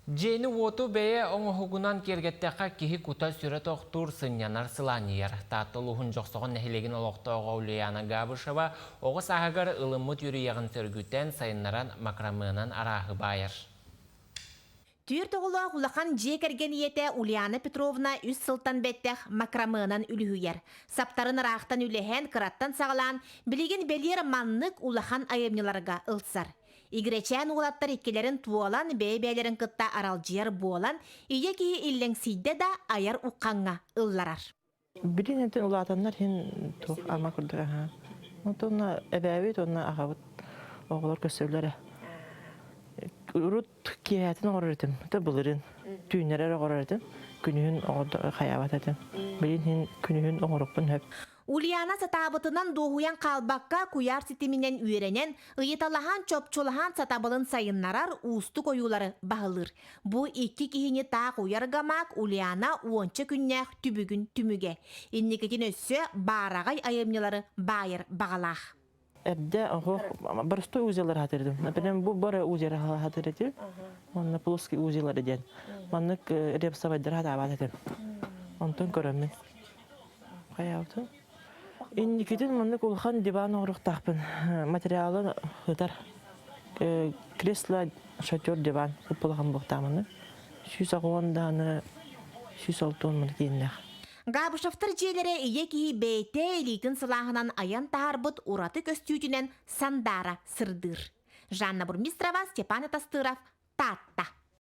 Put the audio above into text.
Дьиэни-уоту бэйэ оҥоһугунан киэргэттэххэ киһи кута-сүрэ тохтуур, сынньанар, сылаанньыйар. Таатта улууһун Дьохсоҕон нэһилиэгин олохтооҕо Ульяна Габышева оҕо сааһыгар ылыммыт үөрүйэҕин сөргүтэн, сайыннаран макрамыанан арааһы баайар. Түөрт оҕолоох улахан дьиэ кэргэн ийэтэ Ульяна Петровна үс сылтан бэттэх макрамыанан үлүһүйэр. Саптарын ыраахтан үлэһэн, кыраттан саҕалаан, билигин бэлиэр маннык улахан айымньыларга ылсар. Игирэчээн уолаттар иккилэрин туолан, бэйэ-бэйэлэрин кытта аралдьыйар буолан, ийэ киһи иллэҥсийдэ да айар уххаҥҥа ылларар. Билин этин улаатаннар иһин туох ама курдук аһаа. Онтон эбээбит уонна аҕабыт оҕолор көсөллөрө. Урут киэһэтин оҥорор этим, это былырыын. Түүннэрэр оҥорор этим, күнүһүн хайаабат этим. Билин иһин күнүһүн оҥорукпун сөп. Ульяна сатаабытынан дуоһуйан хаалбакка, куйаар ситиминэн үөрэнэн, ыйыталаһан, чопчулаһан сатабылын сайыннарар уустук ойуулары баһылыыр. Бу икки киһини таах уйар гамаак Ульяна уонча күннээх түбүгүн түмүгэ. Инникитин өссө баараҕай айымньылары баайар баҕалаах. Эрдэ оһох простой узеллар хатырдым. Например, бу бары узеллар хатыр этим. Онно плоский узеллары диэн. Маннык репсовайдар хатаабат этим. Онтон көрөммүн. Хайаабытын. Инникитин маннык улахан диван оҥоруохтаахпын. Материалы ытар. Кресло, шатер, диван улахан буохтааманы. 180 дааны 160 маны кииннээх. Габышевтар дьиэлэрэ ийэ киһи бэйэтэ илиитин сылааһынан айан таһаарбыт ураты көстүүтүнэн сандаара сырдыыр. Жанна Бурмистрова, Степан Атастыров, Таатта.